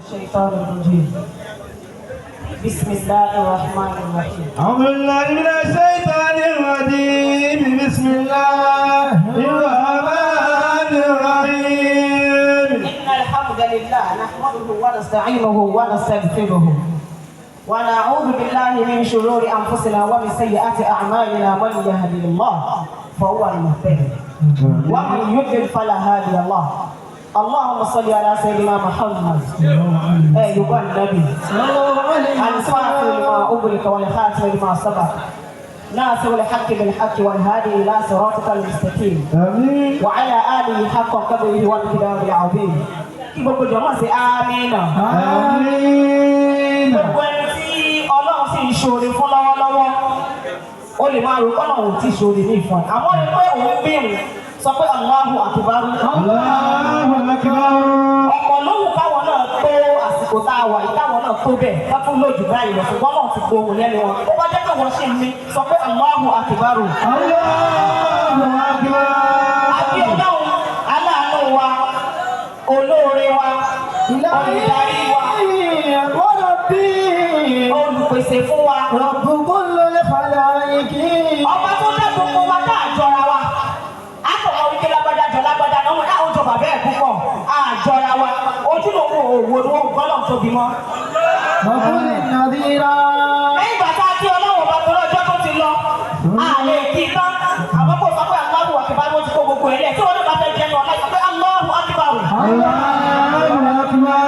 الشيطان الرجيم. بسم الله الرحمن الرحيم. أعوذ بالله من الشيطان الرجيم. بسم الله الرحمن الرحيم. إن الحمد لله نحمده ونستعينه ونستغفره ونعوذ بالله من شرور أنفسنا ومن سيئات أعمالنا. من يهدي الله فهو المهتدي ومن يضلل فلا هادي له. اللهم صل على سيدنا محمد، أيها النبي الفاتح لما أغلق والخاتم لما سبق، ناصر الحق بالحق والهادي إلى صراطك المستقيم آمين. وعلى آله حق قدره ومقداره العظيم. Kí gbogbo jọmọ́ sí amínà. آمين. Gbogbo ẹni tí Ọlọ́run sì ń ṣoore fún lọ́wọ́lọ́wọ́, ó lè máa rò kọ́nà òun tí ṣoore ní ìfọ̀n, àmọ́ ní pé òun bíhùn sọ pé Allahu akbar. الله أكبر. Ọ̀pọ̀ lóhùn káwọn náà tó àsìkò tá a wà yìí, káwọn náà tó bẹ́ẹ̀, wọ́n tún lójú báyìí lọ, ṣùgbọ́n náà ti gbóhùn lẹ́nu wọn. Ó bá jẹ́ pé wọ́n ṣì ń mí, sọ pé Allahu akbar. الله أكبر. Àbí Ọlọ́run aláàánú wa, olóore wa, olùdarí wa, وربي olùpèsè fún wa. رب كل الخلائق. Ọba tó dá gbogbo wa tá a jọra wa, àtọ̀wọ́ wípé lágbájá jọ lágbájá náà, wọn àwọn jọ bàbá ẹ̀ púpọ̀, a jọra wa, ojúlówó òwò ni wọn gbọ́dọ̀ tóbi mọ́. وكل نذيرا. Lẹ́yìn ìgbà tá a kí Ọlọ́run ọba tó lọ́jọ́ tó ti lọ, a lè kí i tán, àmọ́ kó sọ pé Allahu akbar, ó ti kó gbogbo ẹ̀ lẹ̀. Tí wọn náà bá fẹ́ jẹun ọ̀la, sọ pé Allahu akbar. الله أكبر.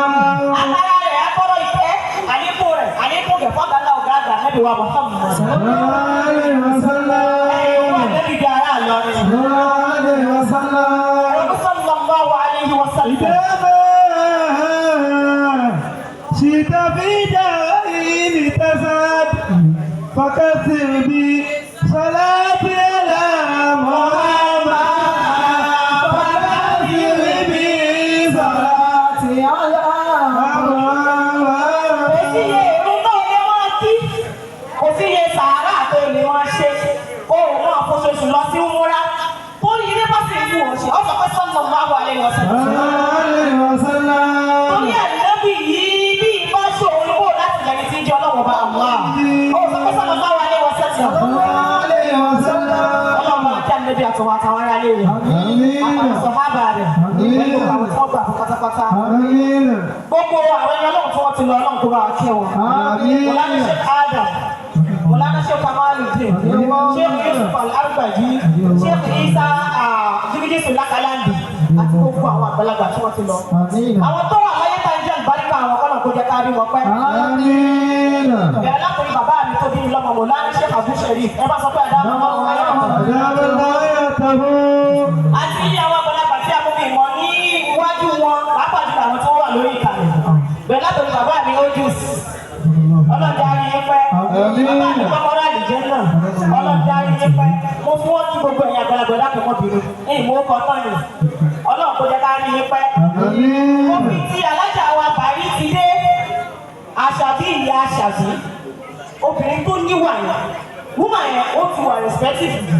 Àtàrà rẹ̀ akọ́rọ̀ ìfẹ́, àlékún rẹ̀, àlékún rẹ̀ fọ́gàlá ọ̀gá àgbà Ànábì wa Muhammad. صلى الله عليه وسلم. Ẹ̀yin wà lẹ́bi di ará Ìlọrin. صلى الله عليه وسلم. Sallallahu alayhi wa sallam. إذا ما شئت في دارين تسعد فكثر بصلاة على محمد، فكثر بصلاة على محمد. Kò sí iye ìrun náà lè máa kí, kò sí iye sàárà tó lè máa ṣe, kó o máa foṣoṣù lọ sí múra tó ní ilé bá sì wù ọ́ ṣe, ọ sọ pé sallallahu alayhi wa sallam. عليه وسلم. Torí ànábì yìí, bí ìbá ṣòro kó láti lẹni tí ń jẹ́ Ọlọ́wọ́ bá Allah, ó sọ pé sallallahu alayhi wa sallam. عليه وسلم. Ọlọ́run àti ànábì àtọwọ́ àtàwọn ará ilé rẹ̀ آمين. àtàwọn sọ̀hábà rẹ̀ pẹ̀lú àwọn tí wọ́n gbà fún pátápátá. آمين. Gbogbo àwọn ẹni Ọlọ́run tí wọ́n ti lọ, Ọlọ́run kó bá wa kẹ́ wọn. آمين. Mọ̀lánà Sheikh Adam, Mọ̀lánà Sheikh Kamaluddin, Sheikh Yusuf Al-Arbaji, Sheikh Isa Jígídísù Lákàlándì àti gbogbo àwọn àgbàlagbà tí wọ́n ti lọ. آمين. Àwọn tó wà láyé tá ń jẹ́ àlùbáríkà, àwọn kọ́nà kó jẹ́ ká rí wọn pẹ́. آمين. Bẹ̀rẹ̀ látòrí bàbá mi tó bí mi lọ́mọ, Mọ̀lánà Sheikh Abu Sherif, ẹ bá sọ pé àdá ọmọ ọmọ ayé ọ̀tọ̀. أدام الله حياته. Àti ilé àwọn àgbàlagbà tí a mú mi mọ̀ ní iwájú wọn, pàápàá jùlọ àwọn tí wọ́n wà lórí ìkàlẹ̀. Bẹ̀rẹ̀ látòrí bàbá mi Ojus. Ọlọ́jà rí yín pẹ́. Bàbá mi kọ́kọ́rọ́ àlìjẹ́ náà. Ọlọ́jà rí yín pẹ́. Mo fún wọn kí gbogbo ẹ̀yin àgbàlagbà lákòókò bínú. Ẹ̀yìn mo kọ́ tán ni. Ọlọ́run kò jẹ́ ká rí yín pẹ́. Mo آمين. fi ti alájà wa Bàrí ti dé. Àṣàbí, ìyá Àṣàbí. Obìnrin tó níwà yẹn. Woman yẹn, ó ti wà respective jù.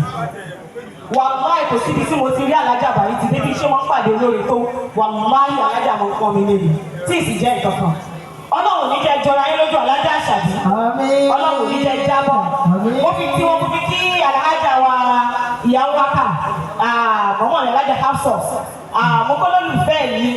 Wàláì, kò síbi tí mo ti rí alájà Bàrí ti dé bí ṣé wọ́n pàdé lórí tó. Wàláì, alájà mo pọ́n mi lébi tí ì sì jẹ́ nǹkan kan. Ọlọ́run ní jẹ́ jọra yín lójú, alájà Àṣàbí. آمين. Ọlọ́run ní jẹ́ jábọ́. Mo fi tí wọn, mo fi kí alájà wa ìyàwó wákà mọ́mọ́ rẹ̀, alájà Hafsọ, mo kọ́ lólùfẹ́ yìí,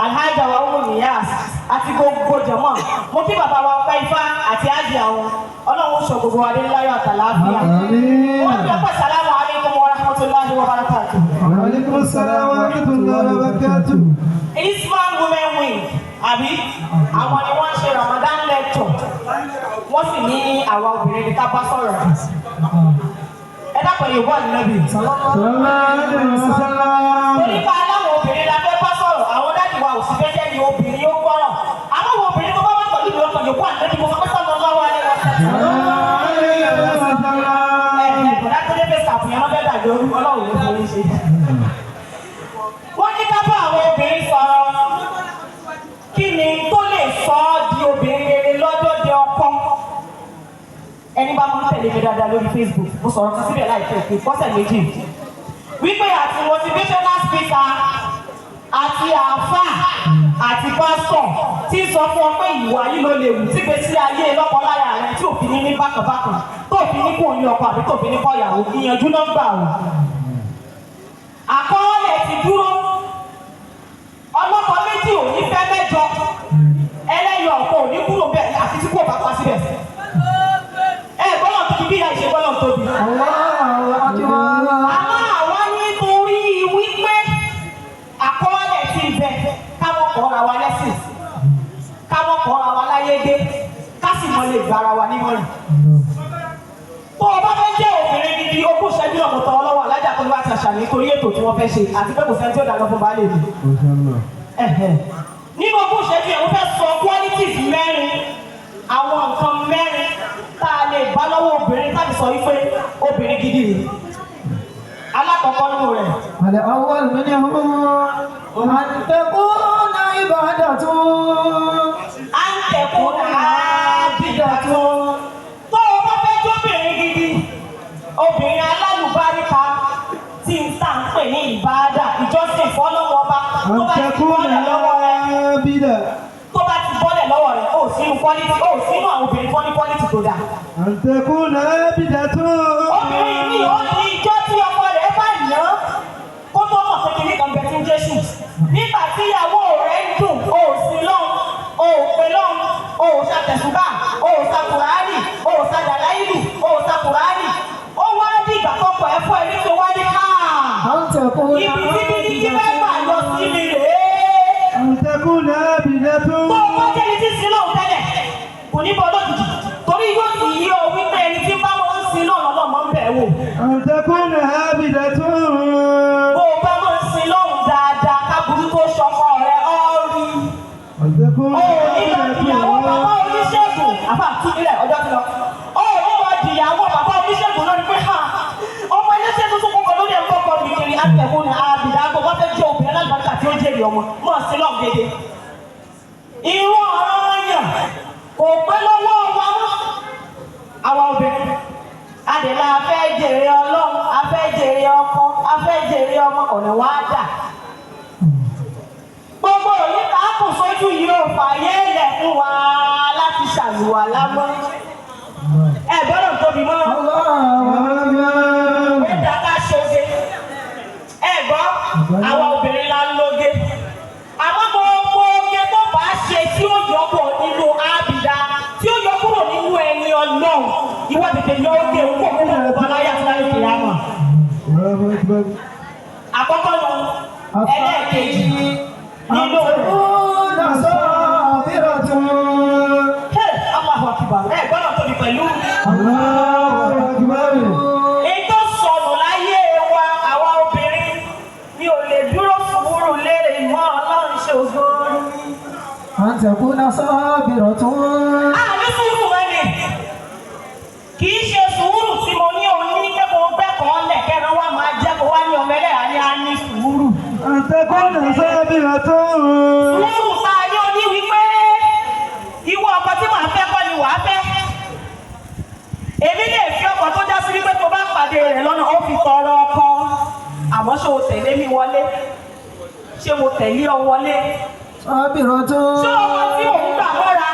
alájà wa Umu Niyas àti gbogbo jọmọ́. Mo kí bàbá wa ọpẹ́ ifá àti ájì àwọn. Ọlọ́run sọ gbogbo wa dé láyọ̀ àtàlàáfíà. آمين. Wọ́n ti ọpẹ́. Salamu alaykum wa rahmatulahi wa barakatuh. وعليكم السلام ورحمة الله وبركاته. Isman Women Wing, àbí àwọn ni wọ́n ń ṣe Ramadan lecture, wọ́n sì ní àwa obìnrin ní ká bá sọ̀rọ̀. Ẹ dákun, yìí wà nílẹ̀. صلى الله عليه وسلم. Torí pa aláwọ̀ obìnrin la fẹ́ bá sọ̀rọ̀. Àwọn daddy wa ò sì fẹ́ jẹ́ ni obìnrin ó gbọ́rọ̀. Àwọn wo obìnrin tó bá wà pẹ̀lú ìlú ọkàn yòókù àtẹ́bí, mo sọ pé sallallahu alaihi wasallam. عليه وسلم. Ẹ ẹ bọ̀dá tó dé fèsì àfihàn wọn fẹ́ dàgbé orú. Ọlọ́run ló fún yín ṣe. Wọ́n ní ká bá àwọn obìnrin sọ̀rọ̀. Kí ni tó lè sọ ọ́ di obìnrin rere lọ́jọ́ di ọkọ? Ẹni bá máa ń tẹ̀lé mi dáadáa lórí Facebook, mo sọ̀rọ̀ kan síbẹ̀ láìpẹ́ pé pọ́sẹ̀ 2 wípé àti motivational speaker. Àti àáfàá àti pásítọ̀ tí ń sọ fún ọ pé ìwà yìí ló lè wù tí pé sí ayé lọ́kọláya rẹ tí òfin ní ní bákanbákan tó fi ní kò ní ọkọ àbí tó fi ní kọ ìyàwó, ìyànjú náà gbà o. Àkọọ́lẹ̀ ti dúró, ọlọ́kọ méjì ò ní fẹ́ mẹ́jọ, ẹlẹ́yọ̀ ọ̀pọ̀ ò ní kúrò bẹ́ẹ̀ àti tí kò bá pa síbẹ̀. Ẹ gbọ́dọ̀ tóbi bí ìyá ìṣe gbọ́dọ̀ tóbi. Allahu akbar. Àmọ́ àwa nítorí wípé àkọọ́lẹ̀ ti bẹ, káwọn kọ́ra wa lẹ́sìn, káwọn kọ́ra wa láyé dé, ká sì mọ lè gbára wa nímọ̀ràn. Tó o bá fẹ́ jẹ́ obìnrin gidi, ogún ìṣẹ́jú náà mo tọrọ lọ́wọ́ alájà tó ní wá ti àṣà nítorí ètò tí wọ́n fẹ́ ṣe àti pé kò sẹ́ni tí ó dáná fún baálé mi. Ẹ̀hẹ̀. Nínú ogún ìṣẹ́jú yẹn, mo fẹ́ sọ qualities mẹ́rin, àwọn nǹkan mẹ́rin tá a lè bá lọ́wọ́ obìnrin tàbí sọ wípé obìnrin gidi rèé. Alákọ̀ọ́kọ́ nínú rẹ̀. الأول منهم أن تكون عبادة. أن تكون عابدة. Tó o bá fẹ́ jóbìnrin gidi, obìnrin alálùbáríkà tí ń tà ń pè ní ìbáadà, ìjọsìn fọ́lọ́wọ́ ọba, tó bá ti bọ́lẹ̀ lọ́wọ́ rẹ̀, عابدة. tó bá ti bọ́lẹ̀ lọ́wọ́ rẹ̀, ó sínú quality, ó sínú àwọn obìnrin tó ní quality tó dáa. أن تكون عابدة. Obìnrin mi ò ní ijọ́ tí ọkọ rẹ̀ bá yàn án kó tó mọ̀ pé kinní kan bẹ tí ń Jésù. Nígbà tí ìyàwó rẹ̀ ń dùn, o ò sí lọ́hùn, o ò pé lọ́hùn, o ò ṣàtẹ̀sùbà, o ò sa Kùránì, o ò sa dàláìlù, o ò sa Kùránì. Ó wá dìgbà tọkọ ẹ fún ẹ ní tó wá ní ká. أن تكون Ibi tí bíbí bá gbà lọ sí mi rèé. أن تكون عابدة. Tó o bá jẹ́ni tí ń sin lọ́hùn tẹ́lẹ̀, kò ní bọ́ lójijì. Torí yóò sì yí ọ wípé ẹni tí bá wọn ń sin lọ́hùn lọ́mọ ń bẹ̀ wò. أن تكون عابدة. Bó o bá máa ń sin lọ́hùn dáadáa, káburú tó ṣọkọ rẹ ọ́ rí. أن تكون O ò ní lọ dìyàwó bàbá عابدة. oníṣègùn. Àbá túnilẹ̀ ọjọ́ ti lọ. O ò ní lọ dìyàwó bàbá oníṣègùn lórí pé ha ọmọ iléeṣẹ́ tuntun kọkọ lórí ẹ̀kọ́ kọ mi kiri. Àtẹ̀kùn ní àbìdá gbogbo fẹ́ jẹ́ obìnrin alágbàdàkà tí ó jèrè ọmọ mọ̀ sí lọ́hùn dédé. Irú ọ̀rọ̀ yàn kò pé lọ́wọ́ wa mọ́. Àwa obìnrin adèlà a fẹ́ jèrè Ọlọ́run, a fẹ́ jèrè ọkọ, a fẹ́ jèrè ọmọ, ọ̀nà wa dà. Gbogbo òyìn ká kù sójú yìí ò fàyè lẹ̀ fún wa láti ṣàlùwàlá mọ́. Ẹ gbọ́dọ̀ tóbi mọ́. الله أكبر. Ó dá ká ṣoge. Ẹ gbọ́, àwa obìnrin la ń lóge. Àmọ́ gbogbo oge tó bá ṣe tí ó yọ kúrò nínú ábìdá, tí ó yọ kúrò nínú ẹni Ọlọ́run, ìwọ tètè yọ oge òkú òkú ọba láyé àti láyé kìlámà. الله أكبر. Àkọ́kọ́ nu, ẹlẹ́ẹ̀kejì أن nínú rẹ̀. تكون صابرة. Hey, Allahu Akbar. Ẹ gbọ́dọ̀ tóbi pẹ̀lú. الله أكبر. Ètò sọnù láyé wa, àwa obìnrin mi ò lè dúró sùúrù lérè mọ́, Ọlọ́run ṣògo ni. أن تكون صابرة. Àní sùúrù mọ́ ni. Kì í ṣe sùúrù tí mo ní òun ní pé mo gbẹ́kọ̀ọ́ lẹ̀ kẹ́ran wá máa jẹ́ kó wá ní ọmọ ẹlẹ́yà ní a ní sùúrù. أن تكون صابرة. Sùúrù tá a ní oní wípé ìwọ ọkọ tí màá fẹ́ kọ́ ni wàá fẹ́. Èmi lè fi ọkọ tó já sí wípé tó bá pàdé rẹ̀ lọ́nà ó fi tọrọ ọkọ. Àmọ́ ṣé o tẹ̀lé mi wọlé? Ṣé mo tẹ̀lé ọ wọlé? صابرة. Ṣé ọkọ tí òun gbà mọ́ra?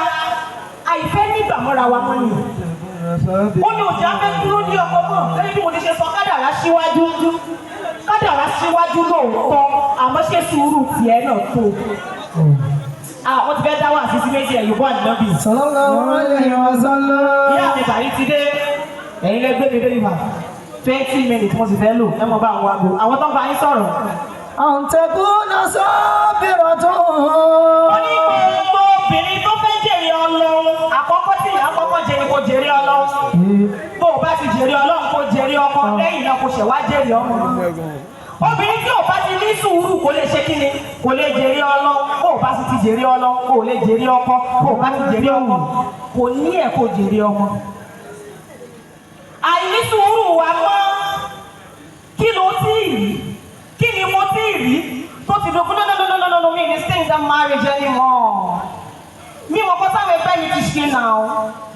Àìfẹ́ nígbà mọ́ra wa mọ́ ni. Ó ní òjò afẹ́ dúró ní ọkọ mọ́. Lẹ́yìn bí mo ti ṣe sọ kádàrá síwájú. Kádàrá síwájú lóòótọ́, àmọ́ ṣé sùúrù tiẹ̀ náà tó? Àwọn ti fẹ́ dá wà sísí méjì ẹ̀ yòókù àdínábì. صلى الله عليه وسلم. Ìyá mi bàrí ti dé. Ẹ̀yin lẹ gbé mi dé ibà. 20 minutes mo sì fẹ́ lò. Ẹ mọ̀ bá àwọn aago. Àwọn tó ń bá yín sọ̀rọ̀. أن تكون صابرة. Ó ní gbogbo obìnrin tó fẹ́ jèrè Ọlọ́run. Àkọ́kọ́ tí ìyá kọ́kọ́ jẹ ni kò jèrè Ọlọ́run. Bó o bá ti jèrè Ọlọ́run, kò jèrè ọkọ, lẹ́yìn náà kò ṣẹ̀ wá jèrè ọmọ. Obìnrin tí ò bá ti ní sùúrù kò lè ṣe kíni, kò lè jèrè Ọlọ́run. Bó o bá sì ti jèrè Ọlọ́run, kò lè jèrè ọkọ. Bó o bá ti jèrè ọkọ, kò ní ẹ̀ kò jèrè ọmọ. Àìní sùúrù wa mọ́, kí ló tí ì rí? Kí ni mo tí ì rí tó ti dogun? No, no, no, no, no, no, mi ní stay in that marriage anymore. Mi mọ̀ kọ́ sáwọn ẹgbẹ́ mi ti ṣe náà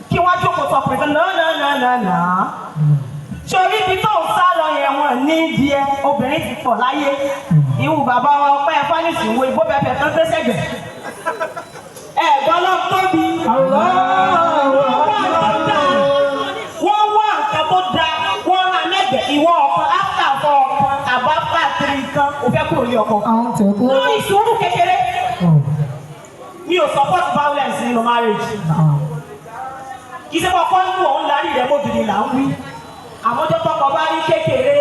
kí wọ́n jókòó sọ pé no, no, no, no, no. Sori ibi tó ń sá lọ yẹn, wọn ní díẹ̀, obìnrin ti pọ̀ láyé. Ìwù bàbá wa ọpẹ́ fánìsì wo ìbò bẹ́ẹ̀ tó gbé sẹ́gbẹ̀. Ẹ̀gbọ́n lọ tóbi. Wọ́n wá nǹkan tó dáa, wọ́n rán mẹ́gbẹ̀ẹ́ ìwọ ọ̀kan áfà fọ ọ̀kan àbá fà tiri kan, ò fẹ́ kúrò ní ọkọ. أن تكون Lórí sùúrù kékeré, mi ò support violence nínú marriage. نعم. Kì í ṣe kọ́kọ́ ń lù òun lárí rẹ̀ mọ́gìrì là ń wí. Àmọ́jọ́ tọkọ bá rí kékeré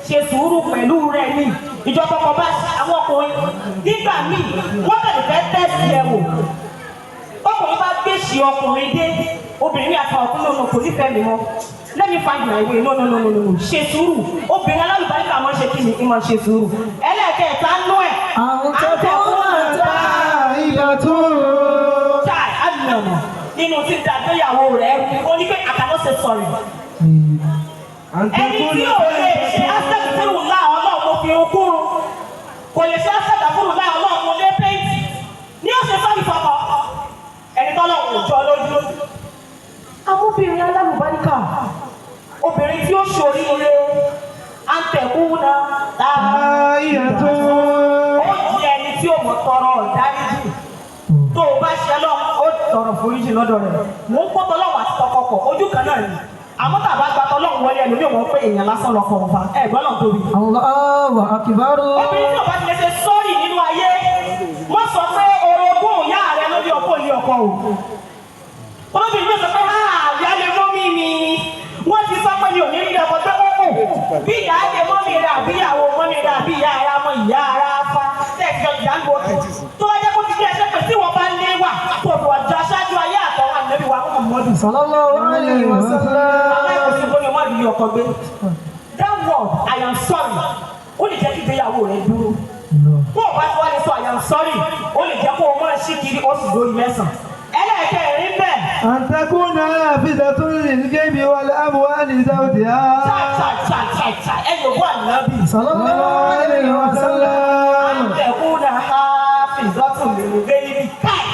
ṣe sùúrù pẹ̀lú rẹ̀ ní. Ìjọ tọkọ bá àwọn ọkùnrin nígbà míì wọ́n bẹ̀rẹ̀ fẹ́ tẹ̀sí ẹ̀ wò. Ọkùnrin bá gbèsè ọkùnrin dé, obìnrin ní àtàwọn ọkùnrin náà kò nífẹ̀ẹ́ mi mọ́. Let me find my way. No, no, no, no, no, no. Ṣe sùúrù. Obìnrin alálùbáríkà máa ń ṣe kí ni? Ìmọ̀ ṣe sùúrù. Ẹlẹ́ẹ̀kẹta nú ẹ̀. أن تكون تائبة. Chai, ànàmọ̀ nínú tí dàgbéyàwó rẹ̀ ó ní pé àkànó ṣe sọ̀rọ̀. أن Ẹni تكون tí ò lè ṣe ásẹ̀kúrú láà ọlọ́run mo fi irun kúrun. Kò lè ṣe ásẹ̀kúrú láà ọlọ́run mo lé péǹtì. Ní ó ṣe sọ́ọ̀rì fọkọ, ẹni tọ́lọ́run ò jọ lójú. Amóbìnrin alálùbáríkà, obìnrin tí ó ṣoríire, à ń tẹ̀kú náà تائبة. ó jẹ́ ẹni tí ó mọ̀ tọrọ ìdáríjì. Tó o bá ṣe lọ, ó tọrọ foríjì lọ́dọ̀ rẹ̀. Mò ń kó tọlọ́wọ́ àti tọkọkọ̀, ojú kan náà ni. Àmọ́ tàbá gba tọlọ́wọ́ wọlé ẹlòmíì mọ̀ pé èèyàn lásán lọkọ̀ ọ̀fà. Ẹ gbọ́dọ̀ náà tóbi. الله أكبر. Obìnrin tí ò bá ti lè ṣe sọ́ọ̀rì nínú ayé, wọ́n sọ pé orogún ìyá rẹ lórí ọkọ ilé ọkọ o. Olóbìnrin yóò sọ pé ìyá lè mọ́ mi mi. Wọ́n ti sọ pé mi ò ní rí ọkọ tó kọ́kọ́. Bí ìyá lè mọ́ mi rẹ̀ àbí ìyàwó mọ́ mi rẹ̀ àbí ìyá ara mọ́ ìyá ara fa. Tẹ̀sí ọjà ń bọ̀ tó wá jẹ́ kó ti di ẹsẹ̀ pé tí wọ́n bá lé wà kò tó ọjọ́ aṣáájú ayé àtọwọ́ ànábì wa kò mọ́dún. صلى الله عليه وسلم. Aláìkòsí bóyá wọ́n rí ọkọ gbé. That word, I am sorry, ó lè jẹ́ kí ìgbéyàwó rẹ dúró. Bó o bá ti wá lè sọ I am sorry, ó lè jẹ́ kó o máa ṣí kiri ó sì lórí mẹ́sàn-án. Ẹlẹ́ẹ̀kẹrin bẹ́ẹ̀. أن تكون حافظة للغيب والأموال زوجها. Chai chai chai chai chai ẹ yóò wà nábì. صلى الله عليه وسلم. Àtẹ̀kùnà hafizatun lil ghaibi. Káì!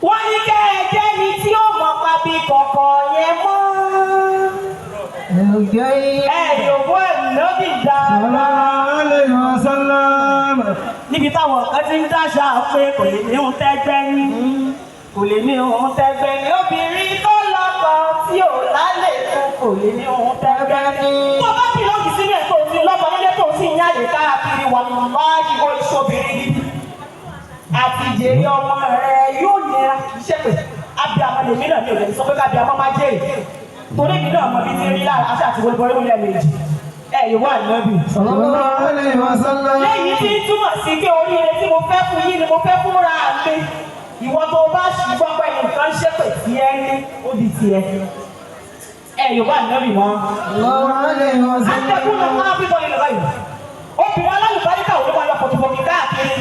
Wọ́n ní kẹ́ ẹ jẹ́ ni tí ó mọ̀ pa bí kọ̀kọ̀ yẹn mọ́. الغيب. Ẹ yóò wà nábì صلى dáadáa. الله عليه وسلم. Níbi táwọn kan ti ń dáṣà pé kò lè ní ohun tẹ́gbẹ́ ní. Kò lè ní ohun tẹ́gbẹ́ ní. Obìnrin tó lọ́kọ tí ò lálẹ́ fún kò lè ní ohun tẹ́gbẹ́ ní. Tó bá bí lọ́ọ̀kì sínú ẹ̀ tó ti lọ́kọ nílé tó sì ń yáyè káàkiri wà láàyè ó ìṣòbìnrin gidi. Àti jèrè ọmọ rẹ yóò nira kì í ṣe pé abiyamọ lèmi náà mi ò lè sọ pé kábíyamọ má jèrè. Torí mi náà mọ bí ti rí lára aṣọ àti wọlé wọlé lẹ́ẹ̀mejì. Ẹ yóò wà lọ́bì. صلى الله عليه وسلم. Lẹ́yìn tí ń túmọ̀ sí pé oríire tí mo fẹ́ fún yín ni mo fẹ́ fúnra mi. Ìwọ tó bá ṣùgbọ́n pé nǹkan ṣépè tí ẹ ní ó di tiẹ̀. Ẹ yóò wà lọ́bì mọ́. الله عليه Àtẹ̀kùn lọ وسلم. máa bí bọ́ọ̀lù báyìí. Obìnrin alálùbáríkà ò ní máa lọ pọ̀tùpọ̀tù káàkiri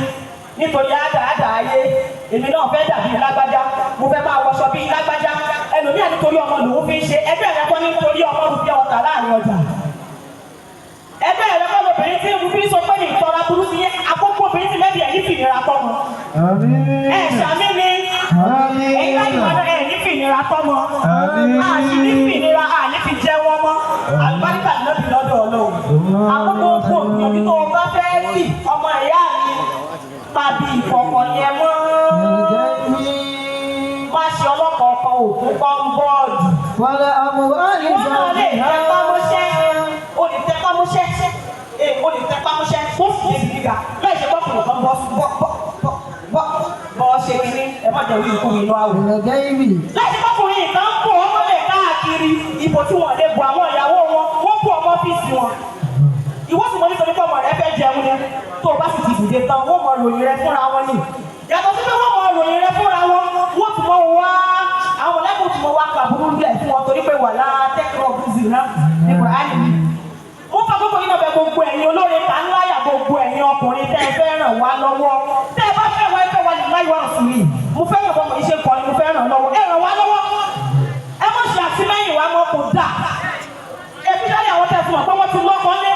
nítorí àdáàdá ayé. Èmi náà fẹ́ dàbí lágbájá. Mo fẹ́ máa wọṣọ bíi lágbájá. Ẹlòmíà nítorí ọmọ lòún fi ń ṣe. Ẹgbẹ́ rẹ kọ́ nítorí ọmọ rú bí ọ̀tà láàrin ọjà. Ẹgbẹ́ rẹ kọ́ lobìnrin tí ń fi sọ pé ní ìtọ́ra burú sí yẹn. Àkókò obìnrin ti mẹ́bi ẹ̀ ní fìnira tọ́mọ. آمين. Ẹ ṣàmì ni. Ẹ̀yin láti آمين. wá náà ẹ̀ ní fìnira tọ́mọ. Àmín. Àṣì ní fìnira àní fi jẹ́ wọ́n mọ́. Àlùbáríkà lọ́bì lọ́dọ̀ Ọlọ́run. Àkókò òkú òbí tó o bá fẹ́ rì ọmọ ìyá mi tàbí ìkọ̀kọ̀ yẹn mọ́. الغيب. Má ṣe ọlọ́kọ̀ ọkọ̀ òkú kọ́ńbọ́ọ̀dù. والأموال Ìwọ náà lè tẹpá mọ́ṣẹ́. زوجها. O lè tẹpá mọ́ṣẹ́. Ee o lè tẹpá mọ́ṣẹ́. Ó fi èsì gíga. Láì ṣe bọ́kùnrin kan bọ́ bọ́ bọ́ bọ́ bọ́ ṣe kínní. Ẹ má jẹ́ orí ìkú mi inú àwò الغيب. láti bọ́kùnrin kan kó ọmọ lẹ̀ káàkiri ipò tí wọ́n lè bu àwọn ìyàwó wọn wọ́n kó ọmọ ọ́fíìsì wọn. Ìwọ sì mọ nítorí pé ọmọ rẹ fẹ́ jẹun ni tó o bá sì ti dìde tán wọ́n mọ ròyìn rẹ fúnra wọn ni. Yàtọ̀ sí pé wọ́n mọ ròyìn rẹ fúnra wọn wọ́n tún mọ wá àwọn lẹ́kùn tún mọ wá kàbúrú lẹ̀ fún wọn torí pé wà lá tẹ́kọ̀ọ́ bùzì náà ní Kùránì mi. Mo fa gbogbo yín náà bẹ gbogbo ẹ̀yin olóore ta ńláyà gbogbo ẹ̀yin ọkùnrin tẹ́ ẹ fẹ́ ràn wá lọ́wọ́. Tẹ́ ẹ bá fẹ́ wá ẹ fẹ́ wá láyé wá sùn yìí. Mo fẹ́ ràn bọ́mọ iṣẹ́ kọ́ni mo fẹ́ ràn lọ́wọ́. Ẹ ràn wá lọ́wọ́. Ẹ mọ̀ ṣe àtìlẹ́yìn wa mọ́ kò dáa. Especially àwọn tẹ́ fún wọn pé wọ́n ti lọ́kọ lé.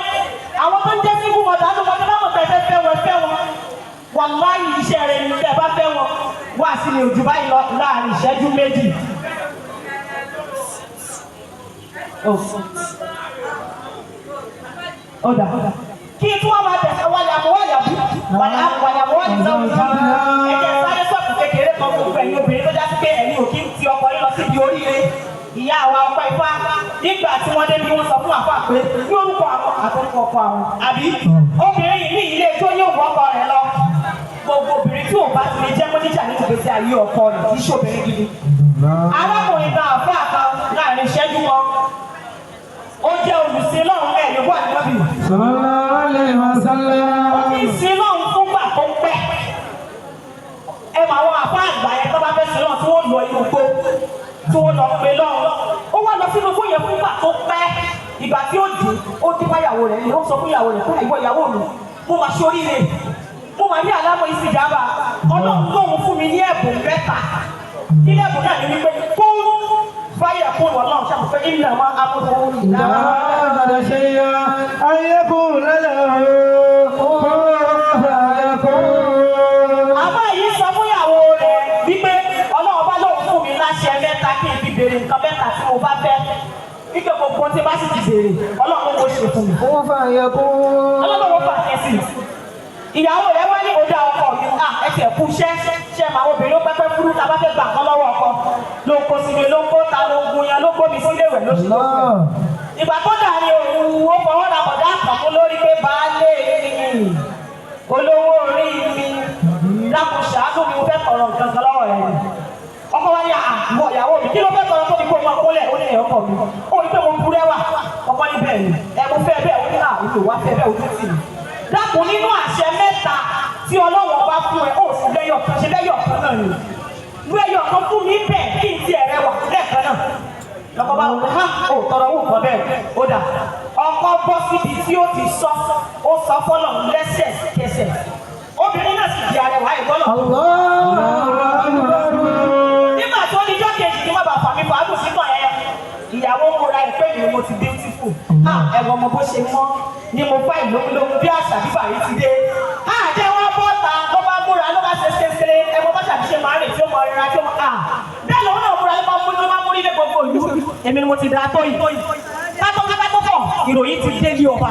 Àwọn tó ń jẹ́ sí fún mọ̀tà ló wọ́n ti bá mọ̀tà ẹ fẹ́ fẹ́ wọn fẹ́ wọn. Wàláhì iṣẹ́ rẹ̀ ni tẹ́ ẹ bá fẹ́ wọn. Wá sí ni òjò báyìí lọ láàrin ìṣẹ́jú méjì. Oh. Ó dà. Kí tí wọ́n máa tẹ̀sán wálé Wàyàwó ẹ̀jẹ̀ sáré sọ̀tù kékeré kan gbogbo ẹ̀yin obìnrin tó já sí pé ẹ̀yin ò kí ń ti ọkọ yín lọ síbi oríire. Ìyá àwa ọkọ ifá nígbà tí wọ́n dé bí wọ́n sọ fún àfà pé ní orúkọ àwọn àtọkọ ọkọ àwọn àbí obìnrin yìí ní ilé tó yóò wọ ọkọ rẹ̀ lọ. Gbogbo obìnrin tí ò bá ti lè jẹ́ mọ́níjà ní ìgbésí ayé ọkọ rẹ̀ kì í ṣòbìnrin gidi. Arákùnrin kan àfà kan láàrin ìṣẹ́jú kan ó jẹ́ olùsìn lọ́hùn ẹ̀ ní wà níbí. Sallallahu alayhi wa Ó ti sallam. sin lọ́hùn fúngbà tó pẹ́. Ẹ mà àwọn àfá àgbà yẹn tó bá fẹ́ sin lọ́hùn tí wọ́n lọ inú igbó tí wọ́n lọ pe lọ́hùn. Ó wá lọ sínú igbó yẹn fúngbà tó pẹ́. Ìgbà tí ó dì ó dín báyàwó rẹ̀ ni ó sọ fún ìyàwó rẹ̀ fún ìwọ ìyàwó mi. Mo máa ṣe oríire. Mo máa ní àlámọ̀ ìsìjàmbá. Ọlọ́run lóhun fún mi ní ẹ̀bùn mẹ́ta. Kí lẹ́bùn náà ni wípé kó fáyà kó Ọlọ́run ṣàkóso ìlànà amúhùn إذا ìlànà. أراد شيئا أن يقول له كن فيكون. Àbá yìí sọ fún ìyàwó rẹ̀ wípé Ọlọ́run bá lóun fún mi láṣẹ mẹ́ta kí n fi béèrè nǹkan mẹ́ta tí mo bá fẹ́. Wípé gbogbo tí bá sì ti béèrè, Ọlọ́run kò ṣe fún mi. Kún fàyẹ̀kún. Ọlọ́run ó fàṣẹ sí i. Ìyàwó rẹ̀ wá ní ọjà ọkọ mi, à ẹ tiẹ̀ kú iṣẹ́, ṣe màá obìnrin ó pẹ́pẹ́ fúrú ta bá fẹ́ gbà nǹkan lọ́wọ́ ọkọ. Ló ń kó sinmi, ló ń kó ta, ló ń gun yan, ló gbómi sílé ìwẹ̀ ló ṣe ló fẹ́. Allah. Ìgbà tó dà ní òru, ó fọwọ́ ra bọ̀dá àkànkún lórí pé baálé mi, olówó orí mi, dákun ṣàánú mi, mo fẹ́ tọrọ nǹkan kan lọ́wọ́ rẹ̀ ni. Ọkọ wa ní àbọ̀ ìyàwó mi, kí ló fẹ́ tọrọ tó ní kó máa kólẹ̀ ó ní ẹ̀yọ́ ọkọ mi. Ó ní pé mo burẹ́wà, ọkọ ní bẹ́ẹ̀ ni, ẹ mo fẹ́ bẹ́ẹ̀ ó ní àìlò wá fẹ́ bẹ́ẹ̀ ojú tì mí. Dákun nínú àṣẹ mẹ́ta tí Ọlọ́run bá fún ẹ, ó sì lẹ́yọ̀ kan ṣe lẹ́yọ̀ kan náà ni. Lẹ́yọ̀ kan fún mi bẹ́ẹ̀ kí n tiẹ̀ rẹwà lẹ́ẹ̀kan náà lọkọ bá wò ha ó tọrọ owó nǹkan bẹ́ẹ̀ ó dà ọkọ bọ́ síbi tí ó ti sọ ó sọ fọlọ lẹ́sẹ̀kẹsẹ̀ obìnrin náà sì di arẹwà ìgbọlọ. Allahu Akbar. Nígbà tó ní ijọ́ kejì kí wọ́n bá fà mí fàágùn síkàn yẹn ìyàwó mo ra ìpè mi mo ti beautiful ha ẹ̀wọ̀n mo bó ṣe mọ́ ni mo fá ìlóhùnlóhùn bí àṣà bíbà yìí ti dé ha jẹ́ wọ́n bọ́ta ló bá múra ló bá ṣe ṣeṣe ẹ̀wọ̀n bá ṣàbíṣe máa rìn tí ó mọ rira tí ó mọ à bẹ́ẹ̀ lòun náà múra ló bá múrí lé gbogbo ìlú èmi ni mo ti da tó yìí kátó kátó fọ̀ ìròyìn ti dé ní ọba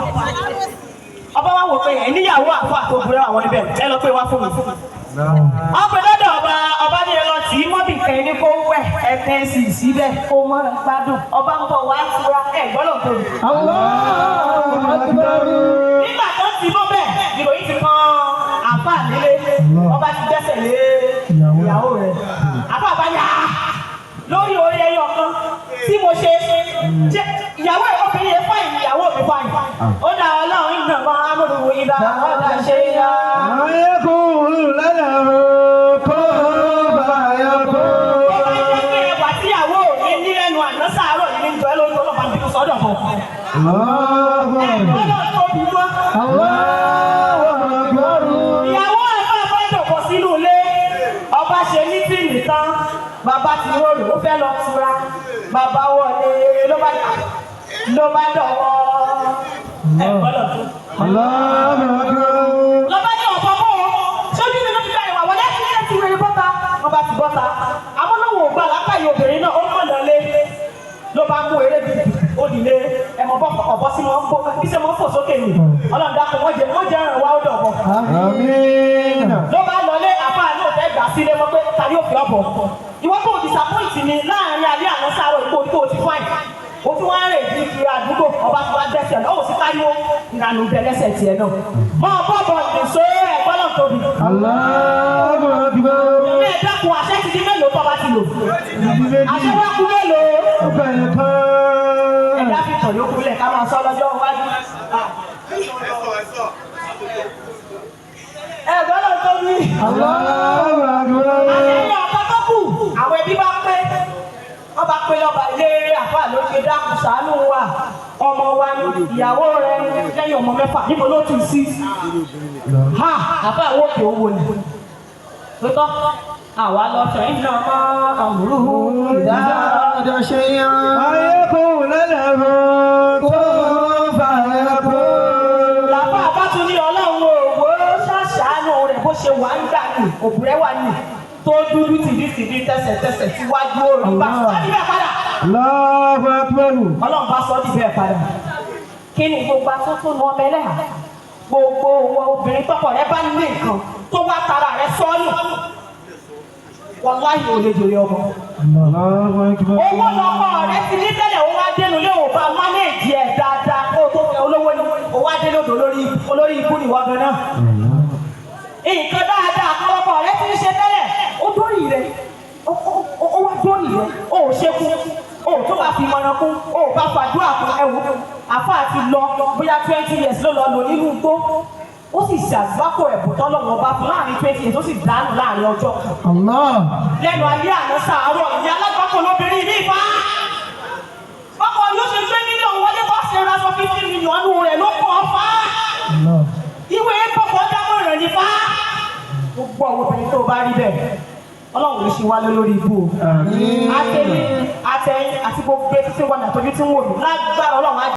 ọba wa wò pé ẹ níyàwó àfọ àtòkùnrin àwọn níbẹ̀ ẹ lọ pé wá fún mi ọpẹ lọ́dọ̀ ọba ọba ní ẹ lọ tì í mọ́bì kan ní kó wẹ̀ ẹ̀kẹ́ sì síbẹ̀ kó mọ́ gbádùn ọba ń bọ̀ wá tura ẹ̀ gbọ́dọ̀ tóbi. Allahu Akbar. Nígbà tó ti mọ́ bẹ́ẹ̀ ìròyìn ti kan àáfà nílé ọba ti gbẹ́sẹ̀ lé ìyàwó rẹ̀ àáfà bá yà á lórí orí ẹyọ kan tí mo ṣe jẹ́ ìyàwó ẹ̀ obìnrin yẹn fáìn ìyàwó mi fáìn ó dà Ọlọ́run ìnàmọ́ amúlùwò ìdá ọ̀dà ṣe yá. أن يقول له كن فيكون. Ó bá jẹ́ pé ẹwà tíyàwó mi ní lẹ́nu àná sàárọ̀ yìí ní jọ ẹ́ lójú ọlọ́pàá bínú sọ́dọ̀ bọ̀. Allahu Akbar. Ọlọ́run tó bí wá. Allahu Akbar. Ìyàwó ẹ̀fọ́ ẹ̀fọ́ ìjòkó sínú ilé. Ọba ṣe mítìnì tán. Bàbá ti rọrùn ó fẹ́ lọ tura. Bàbá wọlé ló bá dọ̀wọ́. Ẹ gbọ́dọ̀ tó. Allahu Akbar. Lọ́ba ní ọ̀pọ̀ kó o. Sójú mi ló fi gba ìwà wọlé kí ẹ ti rere bọ́ta. Wọ́n bá ti bọ́ta. Àmọ́ náà wò gbà lápáyé obìnrin náà ó mọ̀nà lé. Ló bá mú eré bíi òdìlé ẹ̀mọ́ bọ́ ọ̀bọ sí wọn bó bí ṣe wọ́n fò sókè nì. Ọlọ́run dákun wọ́n jẹ wọ́n jẹ ẹ̀ràn wá ó dọ̀bọ̀. Àmín. Ló bá lọlé àfa náà fẹ́ gbà sílé mọ́ pé tàbí òfin ọ̀bọ̀. Ìwọ tó disappoint mi láàrin alẹ́ àná sáró ipò tó ti fine. O tún wá rè ní kiri àdúgbò ọba tó wá gbẹ́sẹ̀ lọ́wọ́ sí táyọ̀ ìlànà ìbẹ̀ lẹ́sẹ̀ tiẹ̀ náà. Mọ bọ́bọ̀ ìṣó ẹ̀ gbọ́dọ̀ tóbi. Allahu Akbar. Ilé ẹ̀dákun àṣẹ ti di mélòó tó bá ti lò. Àṣẹ wá kú mélòó. Ọbẹ̀ kan. Ẹ̀dá fi tàn yókù lẹ̀ ká máa sọ lọ́jọ́ iwájú. Ẹ gbọ́dọ̀ tóbi. Allahu Akbar. Àtẹ̀yìn ọ̀pá tó kù, àwọn ẹbí bá pé, wọ́n bá pé lọ́ba ilé àfáà ló ṣe dákun ṣàánú wa. Ọmọ wa ni ìyàwó rẹ̀ lẹ́yìn ọmọ mẹ́fà níbo ló tù sí? Ha! Àfáà wo kì ó wo ni? Tótọ́, àwa lọ sọ yìí náà mọ́ àmúrú ìdá. Ìdá ṣe yán. أن يقول له كن فيكون. Làbá bá tún ní Ọlọ́run òwò ṣàṣàánú rẹ̀ bó ṣe wà ń gbà ní òbúrẹ́ wà ní tó dúdú tìdítìdí tẹsẹ̀tẹsẹ̀ tíwájú òrùn bá sọ níbẹ̀ padà. Gbogbo wọn obìnrin tọkọ rẹ bá ní nǹkan tó wá tara rẹ sọ́nù, wàláhì ò lè jèrè ọmọ. Allahu akbar. Owó lọkọ rẹ ti ní tẹ́lẹ̀, ó wá dénú lé, ò bá manage ẹ̀ dáadáa kó o tó fẹ́ olówó ni, ó wá dé lódò lórí olórí ikú ni wọ́n gan-an. Nǹkan dáadáa kọ́lọ́kọ́ rẹ ti ń ṣe tẹ́lẹ̀, ó dórí rẹ, ó wá dórí rẹ, ó ò ṣe kú, ó tó bá fi mọ̀ràn kún, ó bá fàdúrà kún. Ẹ̀wù àfa àti lọ bóyá 20 years ló lọ lò nínú igbó, ó sì ṣàgbákò ẹ̀bùn tọ́lọ́wọ́n bá fún láàrin 20 years, ó sì dànù láàrin ọjọ́ kan Allah. lẹ́nu ayé àná sàárọ̀. Ìyá alágbàkọ̀ lóbìnrin mi fa. Báwo ló ṣe gbé mílíọ̀nù wọlé bá ṣe ra sọ 50 million rẹ̀ ló kọ́ fa? Allah. Ìwé bọ̀kọ̀ dámọ̀ràn ní fa. Gbogbo àwọn obìnrin tó bá rí bẹ́ẹ̀, Ọlọ́run ló ṣe wálé lórí ibú o. Àmín. Àtẹ̀yìn àtẹ̀yìn àti gbogbo etí tí wọ́n àtọ́jú tí ń wò mí lágbára Ọlọ́run á.